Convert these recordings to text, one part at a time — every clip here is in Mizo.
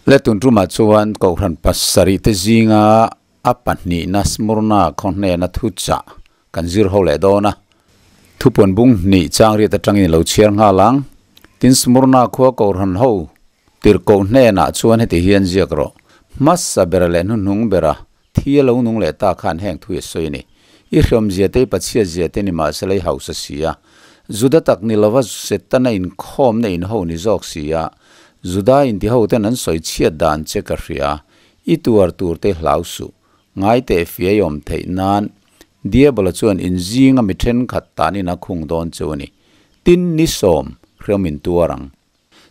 Le tun tumah chuan Kohhran pasarih te zinga a pahnihna Smurna khaw hnena thuchah kan zir ho leh dawn a. Thupuan bung hnih chang riat atangin i lo chhiar nghal ang. Tin Smurna khua Kohhran ho tirhkoh hnenah chuan heti hian ziak rawh, Hmasa bera leh hnuhnung bera thi a lo nung leh ta khan heng thu i sawi a ni. I hriawmzia te i pathiatzia te nimahsela i hausa si a. Juda tak ni lova Setana inkhawmna inho ni zawk si a, Juda intihoten an sawi chhiat dan che ka hria, i tuar tur te hlau suh. Ngai teh fiai awm theih nan Diabola chuan inzinga mi thenkhat tanin a khung dawn chu a ni. Tin, ni sawm hriawm in tuar ang.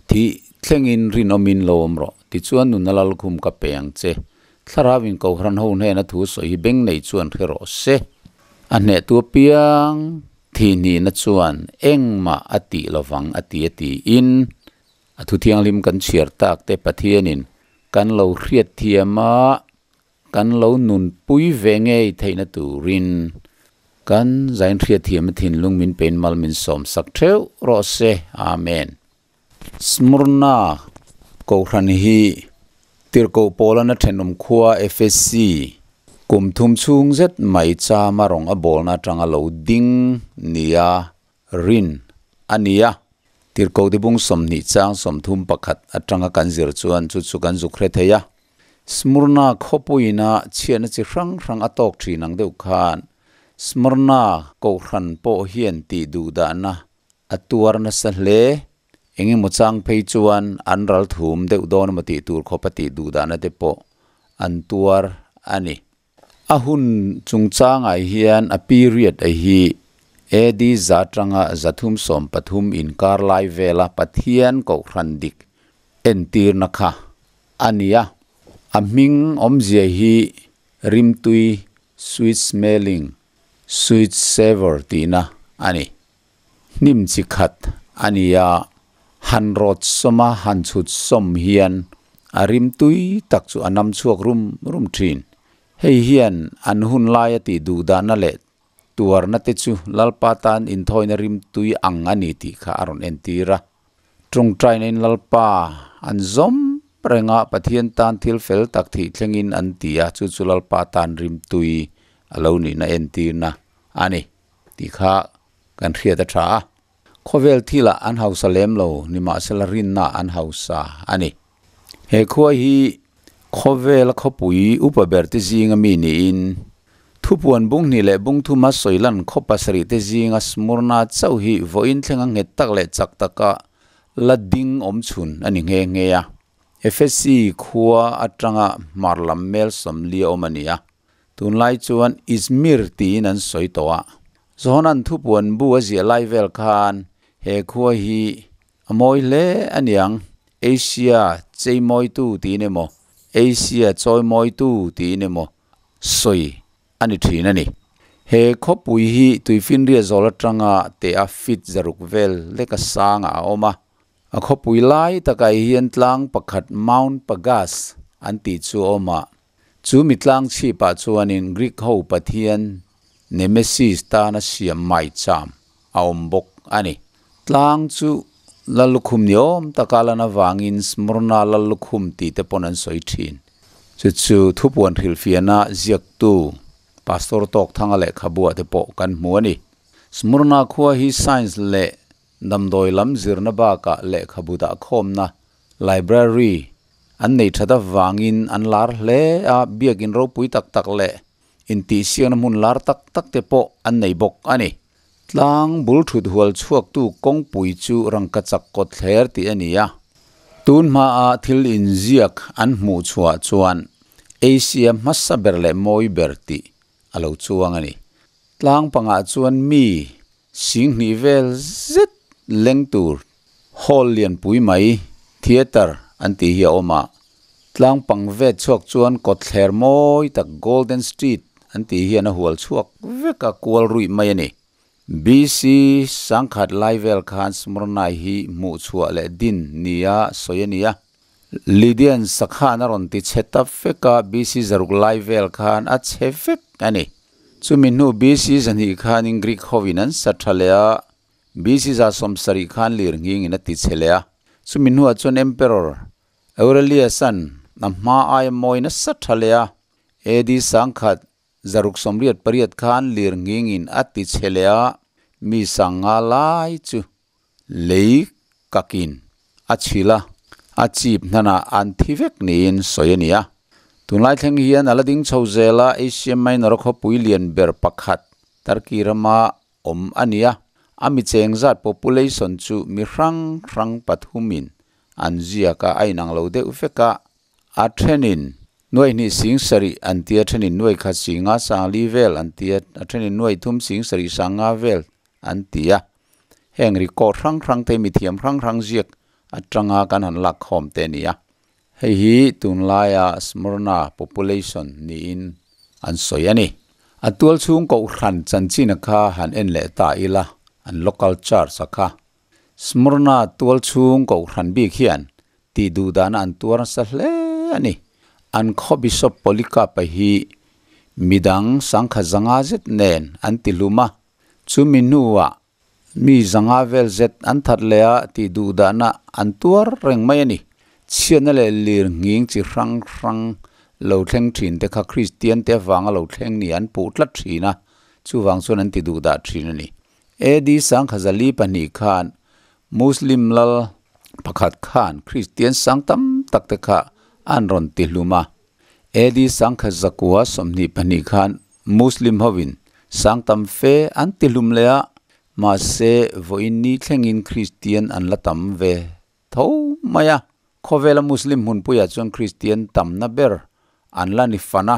Thih thlengin rinawmin lo awm rawh. Tichuan nuna lalkhum ka pe ang che. Thlarau in Kohhran ho hnena thu sawi hi beng nei chuan hre rawh se. A hnehtu apiang thihhnihna chuan engmah a tih lovang a ti a tiin a thu thianghlim kan chhiar tak te Pathianin kan lo hriatthiam a, Kan lo nunpui ve ngei theihna turin kan zain hriatthiam a thinlung min pein mal min sawm sak theuh rawh se. Amen. Smurna Kohhran hi Tirhkoh Paulana thenawm khua Efesi kum thum chhung zet mai chama rawng a bawlna atanga lo ding nia rin a ni a. Tirhkoh Dibung 20 chang 31 atanga kan zir chuan chu chu kan zuk hre thei a. Smurna khawpuiina chhiatna chi hrang hrang a tawk thin ang deuh khan Smurna Kohhran pawh hian tih duh dahna a tuar nasa hle. Engemaw chang phei chuan an ral thum deuh dawn emaw tih tur khawpa tih duh dahna te pawh an tuar a ni. A hun chungchangah hian a period a hi AD 100 tanga 313 inkar lai vela Pathian Kohhran dik entirna kha a ni a. A hming awmzia hi rimtui, sweet smelling, sweet savour tihna a ni. Hnim chi khat a ni a, han rawt sawma han chhut sawm hian a rim tui tak chu a nam chhuak rum rum thin. Hei hian an hun laia tih duh dahna leh tuarna te chu Lalpa tan inthawina rim tui ang a ni tih kha a rawn entir a. Tawngtaina in Lalpa an zawm reng a, Pathian tan thil fel tak thih thlengin an ti a, chu chu Lalpa tan rim tui a lo nihna entirna a ni. Tih kha kan hriat a tha a. Khawvel thilah an hausa lem lo, nimahsela rinna an hausa a ni. He khua hi khawvela khawpui upa ber te zinga mi niin, thupuan bung hnih leh bung thuma sawi lan khaw pasarih te zinga Smurna chauh hi vawiin thlenga nghet tak leh chak taka la ding awm chhun a ni nghe nghe a. Efesi khua atanga hmar lam mel 40 a awm a ni a. Tunlai chuan Izmir tiin an sawi tawh a, Johanan thupuan bu a ziah lai vel khan he khua hi a mawi hle a niang, Asia cheimawitu tiin emaw, Asia chawimawitu tiin emaw sawi a ni thin a ni. He khawpui hi tuifinriat zawl atanga teh a feet 600 vel leka sangah a awm a, a khawpui lai takah hian tlang pakhat Mount Pagas an tih chu a awm a, Chu mi tlang chhipah chuanin Greek ho pathian Nemesis tana siam maicham a awm bawk a ni. Tlang chu Lallukhum ni awm taka lan avangin Smyrna Lallukhum tih te pawn an sawi thin. Chu chu thupuan hrilhfiahna ziaktu Pastor Tawkthanga lehkhabuah te pawh kan hmu a ni. Smyrna khua hi science leh damdawi lam zirna bakah lehkhabu dahkhawmna, library, An nei that avangin an lar hle a, biakin ropui tak tak leh intihsiakna hmun lar tak tak te pawh an nei bawk a ni. Tlang bul thut hual chhuaktu kawngpui chu rangkachak kawt thler tih a ni a. Tun hmaa thil inziak an hmuh chhuah chuan Asia hmasa ber leh mawi ber tih a lo chuang a ni. Tlang pangah chuan mi 20,000 vel zet leng tur hall lianpui mai, theatre, an tih hi a awm a. Tlang pang vet chhuak chuan kawtthler mawi tak Golden Street an tih hian a hual chhuak vek a, kual ruih mai a ni. BC 1000 lai vel khan Smyrna hi hmuh chhuah leh din nia sawi a ni a. Lydian sakhan a rawn ti chhe ta vek a, BC 600 lai vel khan a chhe vek a ni. Chumi hnu BC 200 khanin Greek hovin an sa tha leh a, BC 170 khan lir nghingin a ti chhe leh a. Chumi hnuah chuan Emperor. Aurelius-a'n a hma aia mawi nasa tha leh a, AD 1188 khan lir nghingin a ti chhe leh a, mi sanga lai chu lei kakin a chhilh a, a chip hnanah an thi vek niin sawi a ni a. Tunlai thleng hian a la ding chho zel a, Asia Minor-a khawpui lian ber pakhat Turkey rama awm a ni a, a mi cheng zat population chu mi hrang hrang pathumin an ziak a, a inang lo deuh vek a, a thenin nuai hnih sing sarih an ti a, thenin nuai khat singa sangli vel an ti a, a thenin nuai thum sing sarih sanga vel an ti a. Heng record hrang hrang te mithiam hrang hrang ziak atanga kan han lak khawm te a ni a. Hei hi tunlaia Smyrna population niin an sawi a ni. A tual chhung kohhran chanchin a kha han en leh ta ila, an local church a kha. Smyrna tual chhung kohhran bik hian tih duh dana an tuar nasa hle a ni. An khaw Bishop Polycarp-a hi midang sangkhat zanga zet nen an ti hlum a, chumi hnuah mi zanga vel zet an that leh a tih duh dahna an tuar reng mai a ni. Chhiatna leh lir nghing chi hrang hrang lo thleng thin te kha Kristian te avanga lo thleng ni an puh tlat thin a, chuvang chuan an ti duh dah thin a ni. AD 1042 khan Muslim lal pakhat khan Kristian sang tam tak te kha an rawn ti hlum a. AD 1122 khan Muslim hovin sang tam fe an ti hlum leh a, mahse vawiin ni thlengin Kristian an la tam ve tho mai a. Khawvela Muslim hmunpuiah chuan Kristian tamna ber an la ni fan a,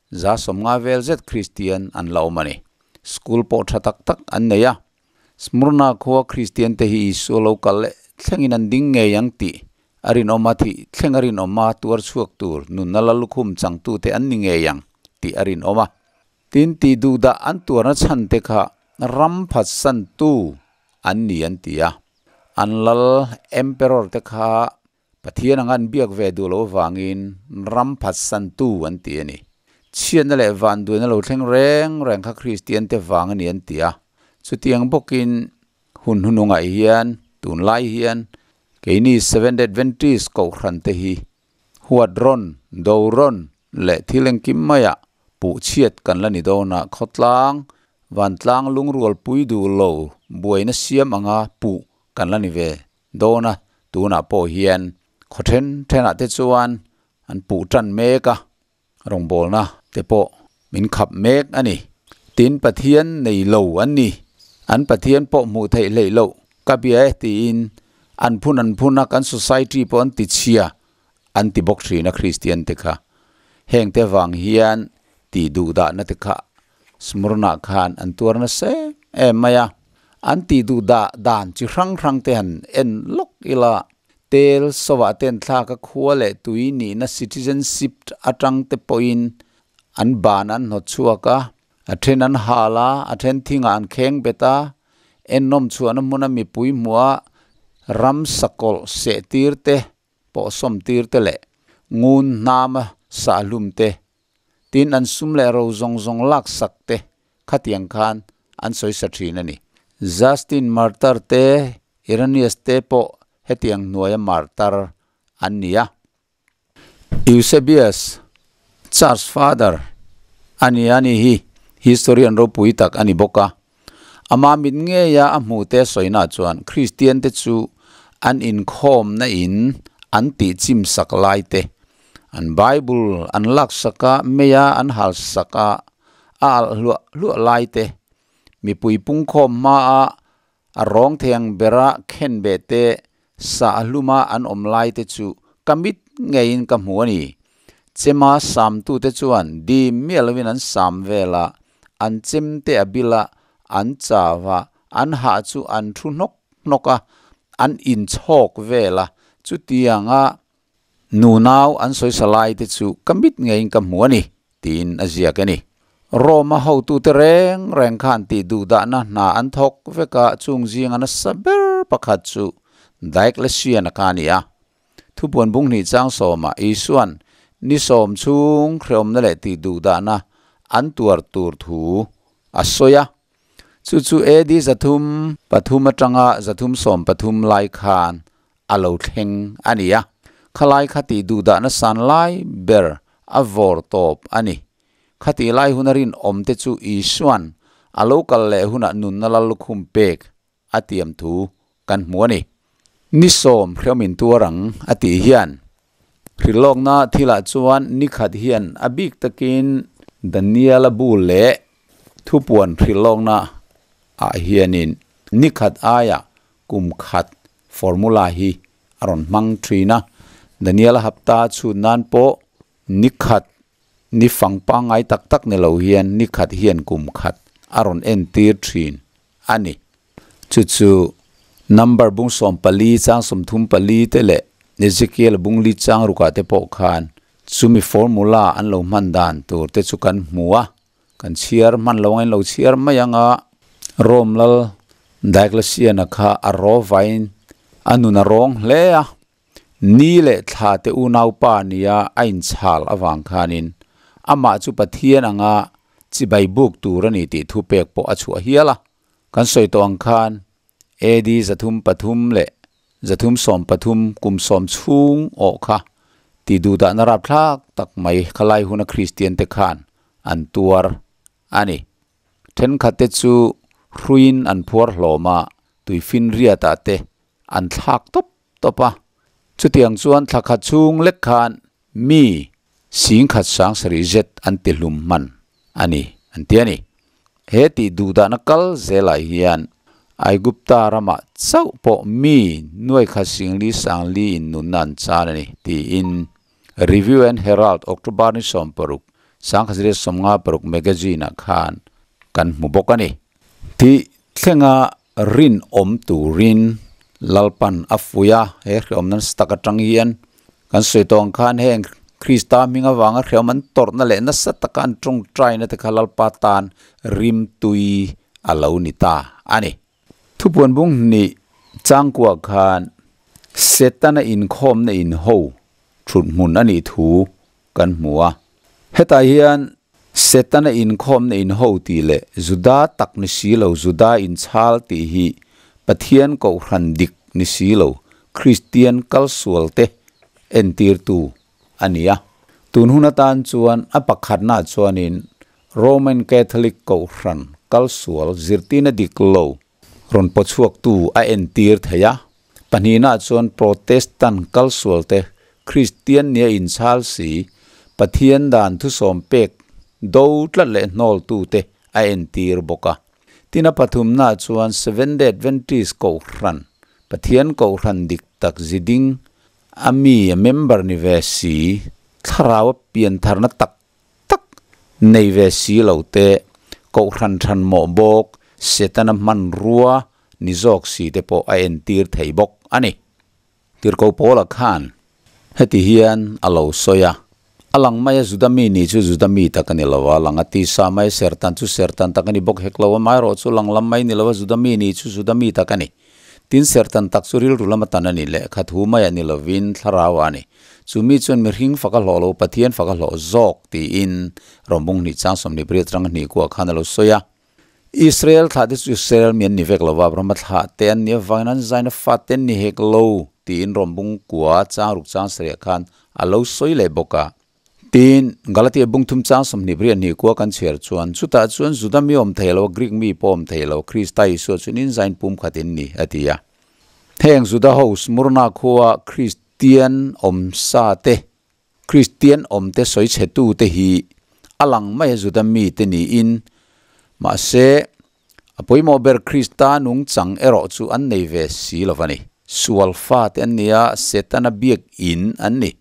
150 vel zet Kristian an la awm a ni. School pawh tha tak tak an nei a. Smyrna khua Kristian te hi Isua lo kal leh thlengin an ding ngei ang tih a rinawm a, thih thleng a rinawm a, tuar chhuak tur nunna la lukhum changtute an ni ngei ang tih a rinawm a. Tin, tih duhdah an tuarna chhan te kha ram phatsantu an ni an ti a. An lal Emperor te kha Pathian anga an biak ve duh loh avangin ram phatsantu an ti a ni. Chhiatna leh vanduaina lo thleng reng reng kha Kristian te vang a ni an ti a. Chutiang bawkin hun hunungah hian tunlai hian keini Seventh Adventist Kohhran te hi huat rawn, do rawn leh thil engkim maiah puh chhiat kan la ni dawn a, khawtlang, vantlang lungrualpui duh lo buaina siam anga puh kan la ni ve dawn a, tunah pawh hian khaw then thenah te chuan an puh tan mek a, rawngbawlna te pawh min khap mek a ni. Tin, Pathian nei lo an ni, an Pathian pawh hmuh theih hleih loh ka bia e tiin an phun an phun a, kan society pawh an ti chhia an ti bawk thin a Kristian te kha. Heng te vang hian tih duh dahna te kha Smyrna khan an tuar nasa em em mai a, an tih duh dah dan chi hrang hrang te han en lawk ila, tel sawah te an thlak a, khua leh tui nihna citizenship atang te pawhin an ban an hnawt chhuak a, a then an hal a, a then thingah an kheng bet a, ennawm chhuahna hmuna mipui hmuh a ram sakawlh seh tir te pawh sawm tir te leh ngun hnama sahlum te Tin, an sum leh ro zawng zawng lak sak te khatiang khan an sawi sa thin a ni. Justin Martyr te, Irenaeus te pawh hetiang hnuaia martyr an ni a. Eusebius, Church Father a ni a ni hi historian ropui tak a ni bawk a. Ama mit ngeia a hmuhte sawina chuan Kristian te chu an inkhawmna in an tih chim sak lai te, an Bible an lak sak a, meia an hal sak a, a alh hluah hluah lai te, mipui pungkhawm hmaa a rawng thei ang bera khenbeh te sah hluma an awm lai te chu ka mit ngeiin ka hmu a ni. Chema samtute chuan dim miah lovin an sam vel a, an chem te a bil a, an chau a, an hah chu an thu hnawk hnawk a, an inchhawk vel a, chutianga nunau an sawisa lai te chu ka mit ngeiin ka hmu a ni, tiin a ziak a ni. Rome-a hotute reng reng khan tih duhdahna hna an thawk vek a, chung zinga nasa ber pakhat chu Diocletian-a kha a ni a. Thupuan bung hnih chang sawmah Isua'n ni sawm chhung hrehawmna leh tih duhdahna an tuar tur thu a sawi a. Chu chu AD 303 atanga 313 lai khan a lo thleng a ni a. Khalai kha tih duhdahna san lai ber a vawr tawp a ni. Khatih lai huna rinawmte chu Isua'n a lo kal leh hunah nunna lal lukhum pek a tiam thu kan hmu a ni. Ni sawm hreawm in tuar ang a tih hian hrilhlawkna thilah chuan ni khat hian a bik takin Daniela bu leh thupuan hrilhlawkna ah hianin ni khat aia kum khat formula hi a rawn hmang thin a. Daniela hapta chhut nan pawh ni khat ni fang pangngai tak tak ni lo hian ni khat hian kum khat a rawn entir thin a ni. Chu chu number bung 14 chang 34 te leh Ezekiel bung li chang rukah te pawh khan chumi formula an lo hman dan tur te chu kan hmu a, kan chhiar hman lo angin lo chhiar mai ang a. Rome lal Diocletian-a kha a raw vain a nun a rawng hle a, ni leh thla te unaupa nia a inchhal avang khanin amah chu Pathian anga chibai buk tur a ni tih thupek pawh a chhuah hial a. Kan sawi tawh ang khan AD 303 leh 313 kum sawm chhung awh kha tih duhdahna rapthlak tak mai khalai huna Kristian te khan an tuar a ni. Thenkhat te chu hruiin an phuar hlawm a, tuifinriatah te an thlak tawp tawp a. Chutiang chuan thla khat chhung lek khan mi singkhat sang sarih zet an ti hlum hman a ni an ti a ni. He tih duhdahna kal zelah hian Aigupta ramah chauh pawh mi nuai khat singli sangli in nunna an chan a ni tiin Review and Herald October ni 16, 1956 magazine-ah khan kan hmu bawk a ni. Tih thlenga rinawm turin Lalpan a fuih a, he hreawm nasa tak atang hian kan sawi tawh ang khan heng Krista hming avanga hreawm an tawrhna leh nasa taka an tawngtaina te kha Lalpa tan rimtui a lo ni ta a ni. Thupuan bung hnih changkua khan Setana inkhawmna inho thut hmun a nih thu kan hmu a. Hetah hian Setana inkhawmna inho tih leh Juda tak ni si lo Juda inchhal tih hi Pathian kohhran dik ni si lo Kristian kalsualte entirtu a ni a. Tun hun atan chuan a pakhatnaah chuanin Roman Catholic kohhran kalsual zirtirna dik lo rawn pawchhuaktu a entir thei a. Pahnihnaah chuan Protestant kalsualte Kristian nia inchhal si, Pathian dan thusawm pek do tlat leh hnawltute a entir bawk a. Tin a pathumnaah chuan Seventh-day Adventist kohhran, Pathian kohhran dik tak ziding a mi a member ni ve si, thlarau a piantharna tak tak nei ve si lo te, kohhran thanmawh bawk Setana hmanrua ni zawk si te pawh a entir thei bawk a ni. Tirhkoh Paula khan heti hian a lo sawi a, A lang mai a Juda mi ni chu Juda mi tak a ni lo a, lang a tisa mai a sertan chu sertan tak a ni bawk hek lo a, amaherawh chu lang lam mai ni lo a Juda mi ni chu Juda mi tak a ni. Tin, sertan tak chu rilru lama tan a ni leh kha thu maiah ni lovin thlarau ah a ni. Chu mi chuan mihring fak a hlawh lo, Pathian fak a hlawh zawk tiin Rawmbung hnih chang 28 atanga hnih kuah khan a lo sawi a. Israel thlah te chu Israel mi an ni vek lo va, Abrahama thlah te an nih avangin an zaina fa te an ni hek lo tiin Rawmbung kua chang ruk chang sarih khan a lo sawi leh bawk a. Tin, Galatia bung thum chang 28 kua kan chhiar chuan, chutah chuan Juda mi awm thei lo, Greek mi pawh awm thei lo, Krista Isua chuan in zain pum khat in ni, a ti a. Heng Juda ho Smurna khua Kristian awm sa te Kristian awmte sawi chhetute hi a lang mai a Juda mite niin, mahse, a pawimawh ber Krista nungchang erawh chu an nei ve si lo va ni. Sual fate an ni a, Setana biak in an ni.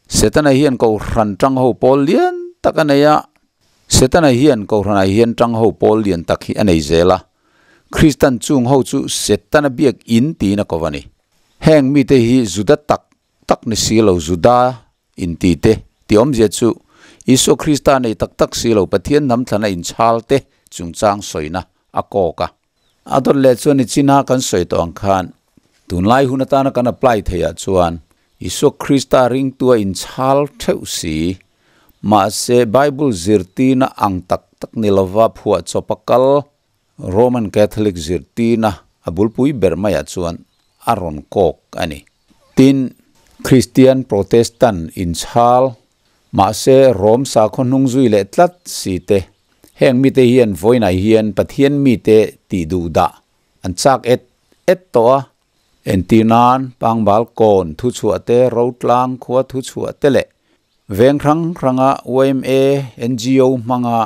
Setana hian Kohhran tang ho pawl lian tak a nei a, Setana hian Kohhranah hian tang ho pawl lian tak hi a nei zel a, Kristan chung ho chu Setana biak in tiin a ko va ni. Heng mite hi Juda tak tak ni si lo Juda inti te tih awmzia chu Isua Krista nei tak tak si lo Pathian hnam thlana inchhal te chungchang sawina a kawk a. A dawt leh chuan i china kan sawi tawh ang khan tunlai hun atana kan apply theiah chuan Isua Krista ringtua inchhal theuh si mahse Bible zirtirna ang tak tak ni lova phuahchawp a kal Roman Catholic zirtirna a bulpui ber maiah chuan a rawn kawk a ni. Tin, Kristian Protestant inchhal, mahse Rom sakhaw hnung zui leh tlat si te, heng mite hian vawiinah hian Pathian mite tih duh dah an chak et et tawh a. Entir nan Pangbal kawn thuchhuah te, Rotlang khua thuchhuah te leh veng hrang hranga yma, ngo hmanga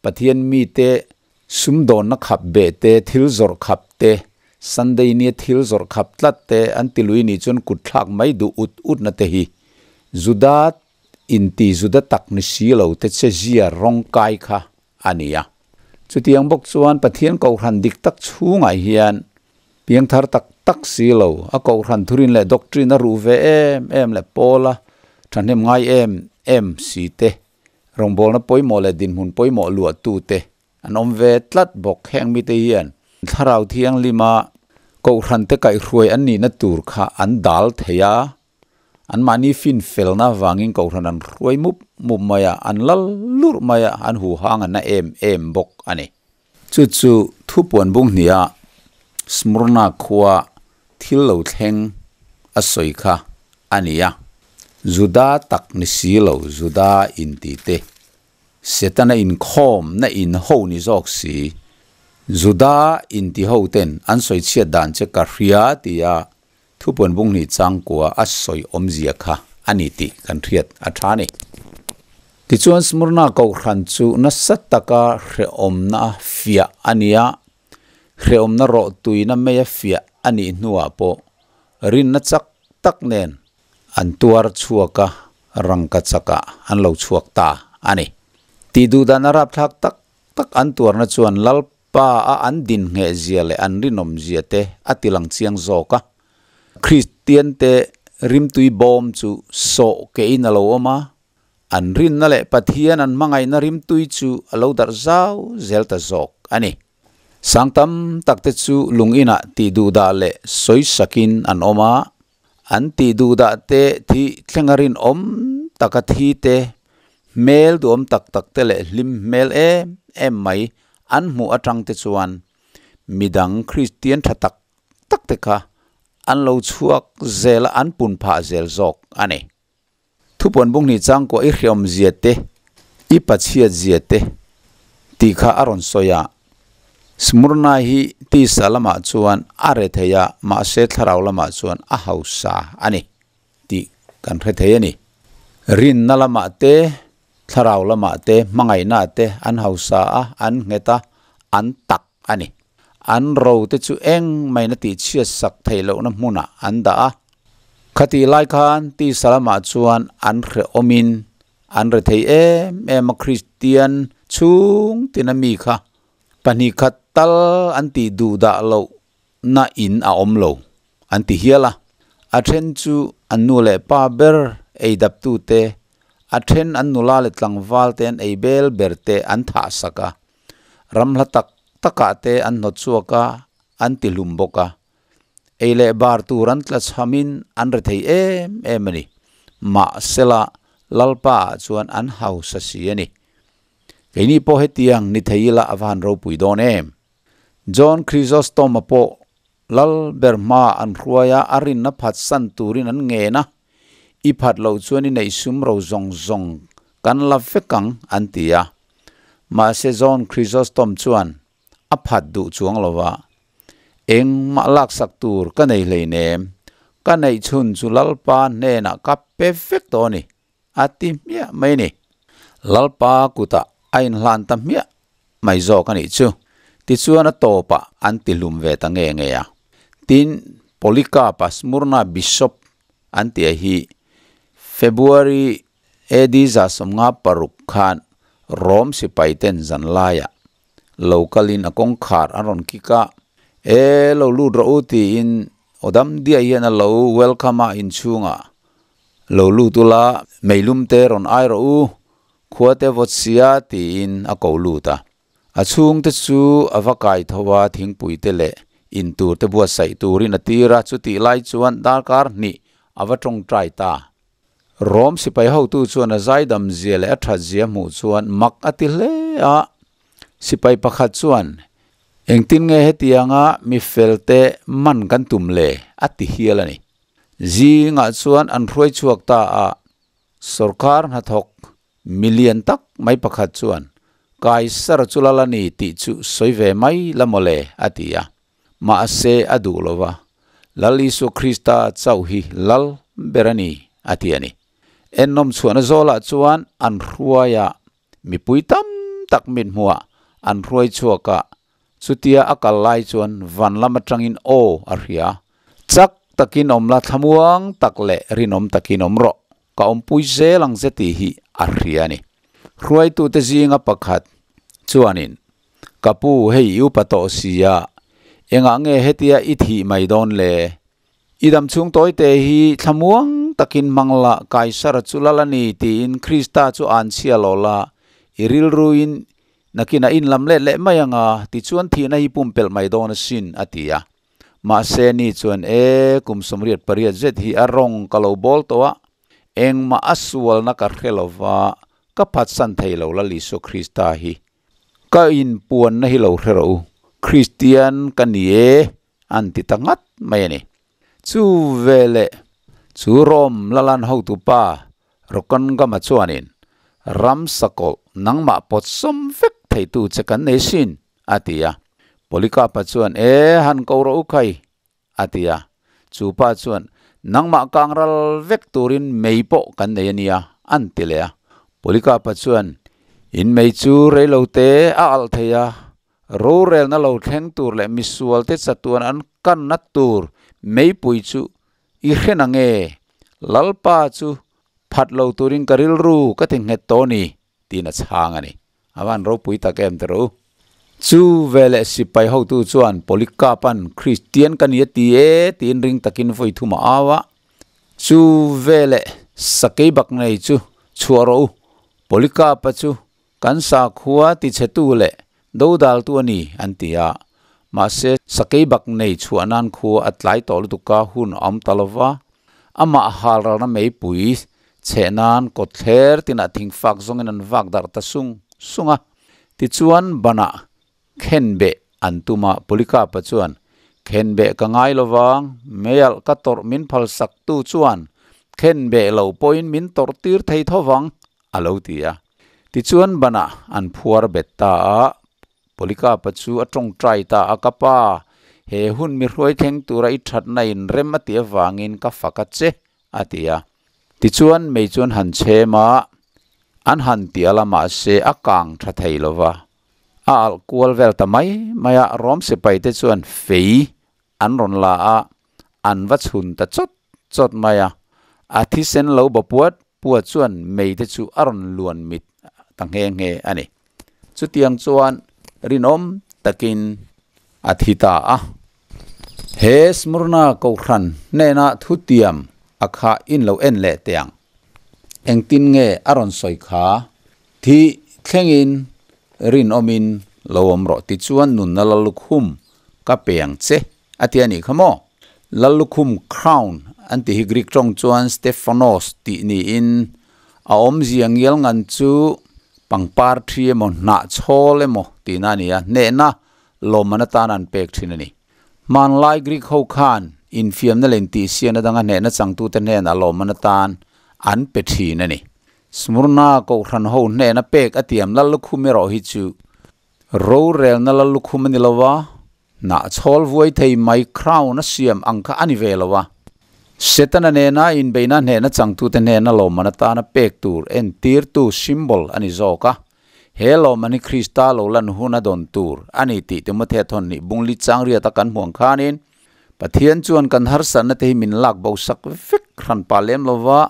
Pathian mite sumdawnna khap beh te, thil zawrh khap te, Sunday nia thil zawrh khap tlat te an ti lui nih chuan kut thlak mai duh ut utna te hi Juda inti Juda tak ni si lo te che zia rawng kai kha a ni a. Chutiang bawk chuan Pathian Kohhran dik tak chhungah hian piangthar tak tak si lo, a Kohhran thurin leh doctrine a ruh ve em em leh pawla thahnem ngai em em si te, Rawngbawlna pawimawh leh dinhmun pawimawh luahtute an awm ve tlat bawk. Heng mite hian Thlarau Thianghlima Kohhrante kaihhruai an nihna tur kha an dal thei a, anmahni finfelna avangin Kohhran an hruai mup mup mai a, an lal lurh mai a, an huhang a na em em bawk a ni. Chu chu thupuan bung hniha Smurna khua thil lo thleng a sawi kha a ni a. Juda tak ni si lo Juda inti te, Setana inkhawm na in ho ni zawk si, Juda inti ho ten an sawi chhiat dan che ka hria tia thupuan bung hnih changkua a sawi awmzia kha a ni tih kan hriat a tha a ni. Tichuan Smurna Kohhran chu nasa taka hrehawmna a fiah a ni a, hrehawmna rawh tuina mai a fiah a nih hnuah pawh rinna chak tak nen an tuar chhuak a, rangka chakah an lo chhuak ta a ni. Tih duh dan a rapthlak tak tak an tuarna chuan Lalpa a an din ngheh zia leh an rinawm zia te a ti lang chiang zawk a. Kristiante rimtui bawm chu sawh kehin a lo awm a, An rinna leh Pathian an hmangaihna rimtui chu a lo darh zau zel ta zawk a ni. Sang tam takte chu lung inah tih duhdah leh sawi sakin an awm a, an tih duhdah te thi thlenga rinawm taka thi te, hmel duhawm tak tak te leh hlim hmel em em mai an hmuh atang te chuan midang Kristian tha tak tak te kha an lo chhuak zel a, an pun phah zel zawk a ni. Thupuan bung hnih changkuah i hriawm zia te, i pachhiat zia te tih kha a rawn sawi a. Smurna hi tisa lamah chuan a re thei a, mahse thlarau lamah chuan a hausa a ni tih kan hre thei a ni. Rinna lamah te, thlarau lamah te, hmangaihna te an hausa a, an nghet a, an tak a ni. An ro te chu engmahina tihchhiat sak theih lohna hmunah an dah a. Khatih lai khan tisa lamah chuan an hrehawmin an rethei em em a, Kristian chhung tina mi kha pahnih khat tal an tih duh dah loh na in a awm lo an ti hial a. A then chu an nu leh pa ber ei daptute, a then an nula leh tlangval te an ei bel ber te an thah sak a, ram hla tak takah te an hnawt chhuak a, an ti hlum bawk a. Ei leh bar tur an tla chhamin an re thei em em a ni. Mahsela, Lalpa ah chuan an hausa si a ni. Keini pawh hetiang ni thei ila a va han ropui dawn em? John Chrysostom-a pawh Lal ber hma an hruai a, a rinna phatsan turin an ngen a, I phat loh chuan i neih sum ro zawng zawng kan la vek ang, an ti a. Mahse John Chrysostom chuan a phat duh chuang lo va, Engmah laksak tur ka nei hleinem, ka neih chhun chu Lalpa hnenah ka pe vek tawh a ni, a ti hmiah mai a ni. Lalpa kutah a inhlan ta hmiah mai zawk a nih chu. Tichuan a tawpah an ti hlum ve ta nge nge a. Tin, Polycarp-a Smurna Bishop an tia hi February AD 1606 khan Rome sipaiten zanlaiah lo kalin a kawngkhar an rawn kik a, E, lo lut rawh u tiin aw dam diai hian a lo welcome a inchhungah lo lut ula meilum te rawn ai rawh u, khua te vawt sia tiin a ko lut a. A chhungte chu a va kai tho a, thingpui te leh in tur te buatsaih turin a tir a, chutih lai chuan darkar hnih a va tawngtai ta. Rom sipai hotu chuan a zaidam zia leh a that zia hmuh chuan mak a ti hle a. Sipai pakhat chuan, Engtin nge hetianga mi felte man kan tum le? a ti hial a ni. Zingah chuan an hruai chhuak ta a, sorkar hnathawk milian tak mai pakhat chuan, Kaisar chu lal a ni tih chu sawi ve mai la mawle, a ti a. Mahse a duh lo va, Lal Isua Krista chauh hi lal ber a ni, a ti a ni. Ennawm chhuahna zawlah chuan an hruai a, mipui tam tak mithmuhah an hruai chhuak a, Chutia a kal lai chuan van lam atangin aw a hria. Chak takin awm la, thlamuang tak leh rinawm takin awm rawh, ka awmpui zel ang che tih hi a hria a ni. Hruaitute zinga pakhat chuanin, Ka pu, hei i upa tawh si a, engah nge hetia i thih mai dawn le? I dam chhung tawite hi thlamuang takin hmang la, Kaisara chu lal a ni tiin Krista chu an chhia lo la, i rilruin Nakinah in lam let leh mai anga, tichuan thihna hi pumpelh mai dawn asin, a ti a. Mahse ni chuan, E, kum 88 zet hi a rawng ka lo bawl tawh a, engmah a sualna ka hre lo va, ka phatsan thei lo Lal Isua Krista hi. Ka inpuanna hi lo hre rawh u, Kristian ka ni e, an ti ta ngat mai a ni. Chu veleh chu Rome Lalan hotupa Rokangama chuanin, Ram sakawlh nangmah pawt sawm vek theitu che kan nei sin, a ti a. Polycarp-a chuan, E, han ko rawh u khai, a ti a. Chu pa chuan, Nangmah kang ral vek turin mei pawh kan nei a nia, an ti leh a. Polycarp-a chuan, In mei chu reilote a alh thei a, Rorelna lo thleng tur leh misualte chatuan an kanna tur meipui chu i hre na nge? Lalpa chu phat lo turin ka rilru ka ti nghet tawh ni, tiin a chhang a ni. A van ropui tak em tawh u. Chu veleh sipai hotu chuan Polycarp-a'n Kristian ka ni a ti e tiin ring takin vawi thum a au a. Chu veleh sakei bak nei chu chhuah rawh u, Polycarp-a chu Kan sakhua tichhetu leh dodaltu a ni, an ti a. Mahse, sakei bak nei chhuah nan khua a tlai tawh lutuk a, hun a awm ta lo va. Amah halralna meipui chheh nan kawtthler tinah thingfak zawngin an vak darh ta sung sung a. Tichuan, banah khenbeh an tum a, Polycarp-a chuan, Khenbeh ka ngai lo vang, meialh ka tawrh min phalsaktu chuan khenbeh lo pawhin min tawrh tir thei tho vang, a lo ti a. Tichuan banah an phuar bet ta a, Polycarp-a chu a tawngtai ta a, Ka pa, he hun mi hruai thleng tura i thatna in rem a tih avangin ka fak a che, a ti a. Tichuan mei chuan han chhem a, an han ti a la mahse a kang tha thei lo va, a alh kual vel ta mai mai a, Rom sipai te chuan fei an rawn la a, an va chhun ta chawt chawt mai a, a thisen lo ba puat puat chuan mei te chu a rawn luan mit ta nghe nghe a ni. Chutiang chuan rinawm takin a thi ta a. He Smyrna Kohhran hnena thutiam a kha in lo en leh teh ang. Engtin nge a rawn sawi kha? Thih thlengin rinawmin lo awm rawh tichuan nunna Lallukhum ka pe ang che a ti a nih kha maw? Lallukhum crown an tih hi Greek tawng chuan Stephanos tih niin a awmzia ngial ngan chu pangpar thi emaw hnah chhawl emaw tihna a ni a, hnehna lawmman atan an pek thin a ni. Hmanlai Greek ho khan infiamna leh intihsiakna danga hnehna changtute hnenah lawmman atan an pe thin a ni. Smyrna Kohhran ho hnehna pek a tiam lal lukhum erawh hi chu rorelna lal lukhum a ni lo a, hnahchhawl vuai thei mai crown a siam ang kha a ni ve lo a. Setana nena inbeihna hnehna changtute hnehna lawmman atana pek tur entirtu symbol a ni zawk a. He lawmman hi Krista lo lan hun a dawn tur a ni tih Timothea thawn nih bungli chang riata kan hmuh ang khanin Pathian chuan kan harsatna te hi min lak bo sak vek hran pah lem lova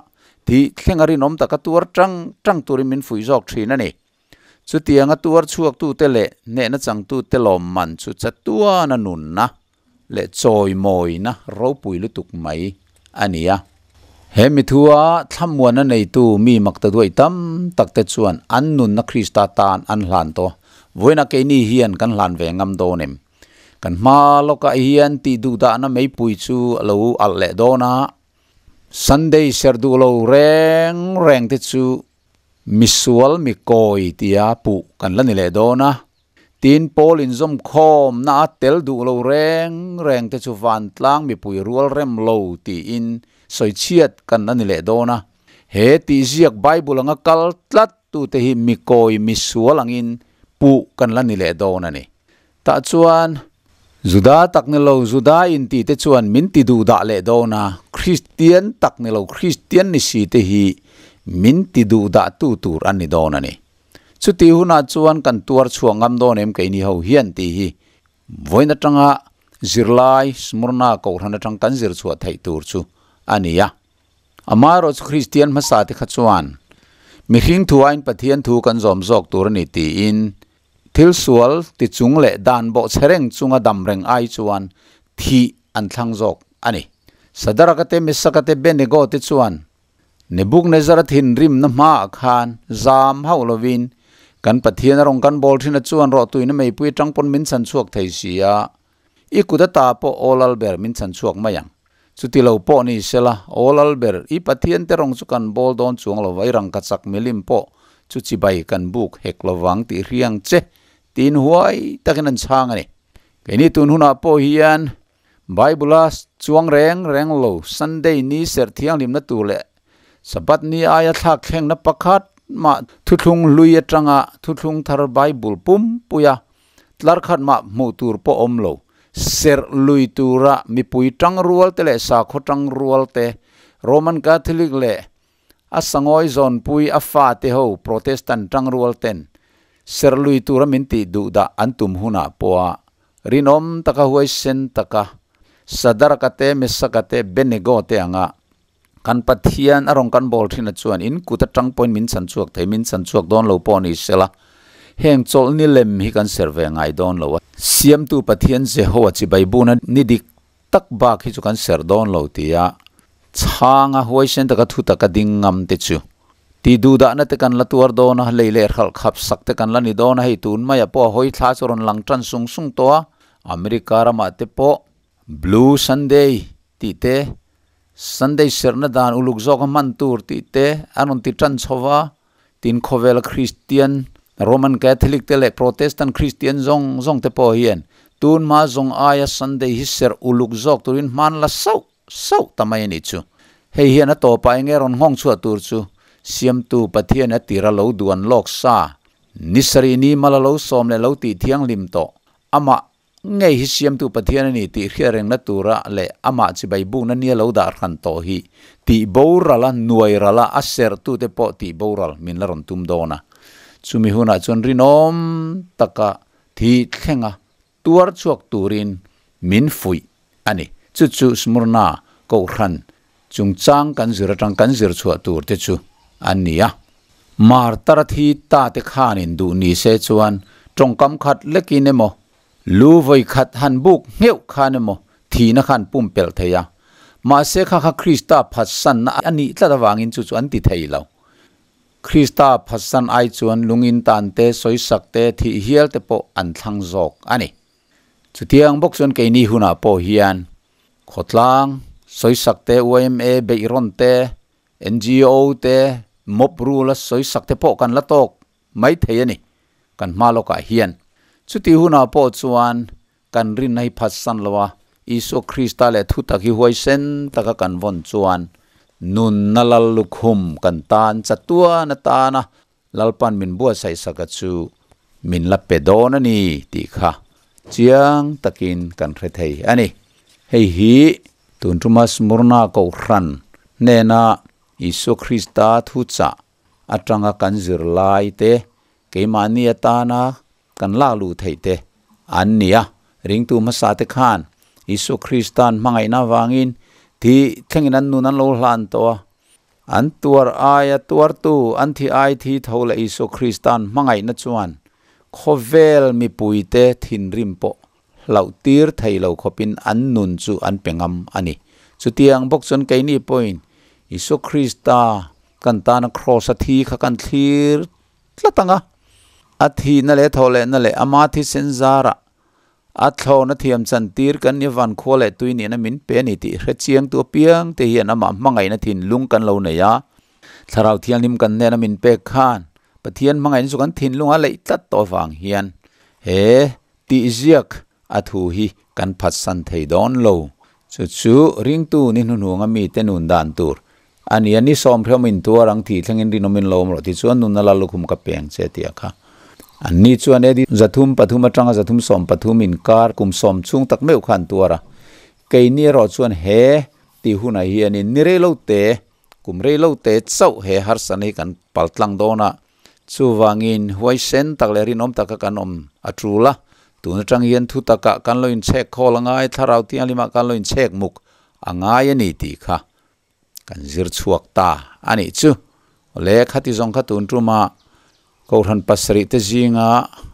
tih thleng a rinawm taka tuar tang tang turin min fuih zawk thin a ni. Chutianga tuar chhuaktute leh hnehna changtute lawmman chu chatuana nunna leh chawimawina ropui lutuk mai a ni a. He mithua thlamuanna neitu mi makta duai tam takte chuan an nunna Krista tan an hlan tawh. Vawiinah keini hian kan hlan ve ngam dawn em? Kan hma lawkah hian tih duhdahna meipui chu a lo alh leh dawn a. Sunday serh duh lo reng reng te chu misual mi kawi tia puh kan la ni leh dawn a. Tin, Paul inzawmkhawm na a tel duh lo reng reng te chu vantlang mipui rual rem lo tiin sawichhiat kan la ni leh dawn a. He tih ziak Bible anga kal tlat tute hi mikawi misual angin puh kan la ni leh dawn a ni. Tah chuan Juda tak ni lo Juda inti te chuan min ti duh dah leh dawn a, Kristian tak ni lo Kristian ni si te hi min ti duh dah tu tur an ni dawn a ni. Chuti hunah chuan kan tuar chhuah ngam dawn em keini ho hian tih hi vawiin atanga zirlai Smurna kohhran atang kan zir chhuah theih tur chu a ni a. Amaherawhchu Kristian hmasa te kha chuan mihring thu aiin Pathian thu kan zawm zawk tur a ni tiin Thil sual ti chung leh dan bawh chhe reng chunga dam reng ai chuan thih an thlang zawk a ni. Sadaraka te, Mesaka te, Benego te chuan Nebuknezara thinrimna hmaah khan zam hauh lovin kan Pathian a rawn kan bawl thin a chuan rawhtuina meipui atang pawn min chhan chhuak thei si a, i kut ata pawh aw lal ber min chhan chhuak mai ang. Chuti lo pawh ni sela, aw lal ber, i Pathian te rawng chu kan bawl dawn chuang lo va, i rangkachak milim pawh chu chibai kan buk hek lo vang tih hriang che, tiin huai takin an chhang a ni. Keini tun hunah pawh hian Bible-a chuang reng reng lo Sunday ni serh thianghlimna tur leh Sabbath ni aia thlak thlengna pakhat mah thuthlung hlui atanga thuthlung thar Bible pumpuia Tlar khat mah hmuh tur pawh awm lo. Serh lui tura mipui tangrual te leh sakhaw tangrual te, Roman Catholic leh a sangawi zawnpui a fate ho Protestant tangrual ten serh lui tura min tih duh dah an tum hunah pawha rinawm taka huaisen taka Sadaraka te, Mesaka te, Benego te anga kan Pathian a rawn kan bawl thin a chuan in kut atang pawhin min chhan chhuak thei, min chhan chhuak dawn lo pawh ni sela, heng chawlhni lem hi kan ser ve ngai dawn lo a. Siamtu Pathian Jehovah chibai buna ni dik tak bak hi chu kan ser dawn lo tia chhanga huaisen taka thu taka ding ngam te chu ti duhdahna te kan la tuar dawn a, lei leh hralh khap sak te kan la ni dawn a, hei tun maiah pawh a hawi thla chu rawn lang tan sung sung tawh a, America ramah te pawh Blue Sunday tih te Sunday serhna dan uluk zawka hman tur tih te a rawn ti tan chho va, tin khawvela Kristian, Roman Catholic te leh Protestant Kristian zawng zawng te pawh hian tun hma zawng aia Sunday hi serh uluk zawk turin hman la sauh sauh ta mai a nih chu. Hei hian a tawpah enge rawn nghawng chhuah tur chu Siamtu Pathian a tira lo duan lawk sa, ni sarih ni mala lo sawm leh lo tih thianghlim tawh, amah Ngei hi siamtu Pathian a ni tih hriat rengna tura leh amah chibai bukna nia lo dah hran tawh hi tih boral a, nuai ral a, a serhtute pawh tih boral min la rawn tum dawn a. Chumi hunah chuan rinawm taka thi thlenga tuar chhuak turin min fuih a ni. Chu chu Smurna Kohhran chungchang kan zir atang kan zir chhuah tur te chu an ni a. Martar a thi ta te khanin duh ni se chuan tawngkam khat lekin emaw, lu vawi khat han buk ngheuh khan emaw thihna khan pumpelh thei a. Mahse kha kha Krista phatsanna a nih tlat avangin chu chu an ti thei lo. Krista phatsan ai chuan lungin tan te, sawisak te, thih hial te pawh an thlang zawk a ni. Chutiang bawk chuan keini hunah pawh hian khawtlang, sawisak te, yma beihrawn te, NGO te mob rule a sawisak te pawh kan la tawk mai thei a ni kan hma lawkah hian. Chuti hunah pawh chuan kan rinna hi phatsan lo a, Isua Krista leh thutak hi huaisen taka kan vawn chuan nunna lal lukhum kan tan chatuan atana Lalpan min buatsaih saka chu min la pe dawn a ni tih kha chiang takin kan hre thei a ni. Hei hi tun tuma Smurna Kohhran hnena Isua Krista thuchah atanga kan zirlai te, keimahni atana kan lak luh theih te an ni a. Ringtu hmasa te khan Isua Krista'n hmangaihna avangin thih thlengin an nun an lo hlan tawh a. An tuar aia tuartu, an thi ai thi tho leh Isua Krista'n hmangaihna chuan khawvel mipuite thinrim pawh hlauh tir thei lo khawpin an nun chu an pe ngam a ni. Chutiang bawk chuan keini pawhin Isua Krista kan tana kraws-a thi kha kan thlir tlat ang a, a thihna leh thawhlehna leh ama thisen zarah A thlawna thiam chan tir kan ni van khua leh tui nihna min pe a ni tih hre chiangtu apiang te hian amah hmangaihna thinlung kan lo nei a. Thlarau Thianghlim kan hnena min pek khan Pathian hmangaihna chu kan thinlung a leih tlat tawh avang hian he tihziak a thu hi kan phatsan thei dawn lo. Chu chu ringtu ni hnuhnung a mite nun dan tur a ni a, ni sawmhriawm in tuar ang tih thlengin rinawm in lo awm rawh tichuan nunna lal lukhum ka peng che tih a kha. Anni chuan AD 303 atanga 313 inkar kum sawm chhung tak meuh kha an tuar a, keini erawh chuan he tih hunah hianin ni rei lo te, kum rei lo te chauh he harsatna hi kan paltlang dawn a, Chuvangin, huaisen tak leh rinawm taka kan awm a tul a, tun atang hian thu takah kan lo inchhek khawl a ngai, thlarau thianghlimah kan lo inchhek muk a ngai a ni tih kha kan zir chhuak ta a nih chu. Awle, khati zawng kha tun tuma Kohhran pasarih te zinga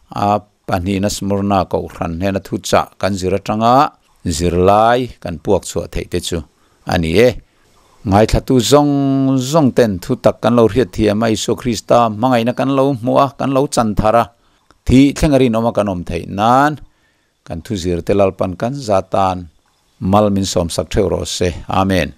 a pahnihna Smyrna Kohhran hnena thuchah kan zir atanga zirlai kan puak chhuah theih te chu a ni e. Ngaithlatu zawng zawng ten thu tak kan lo hriat thiam a, Isua Krista hmangaihna kan lo hmuh a, kan lo chan thar a, thih thleng a rinawm a kan awm theih nan kan thuzirte Lalpan kan za tan mal min sawmsak theuh rawh se. Amen.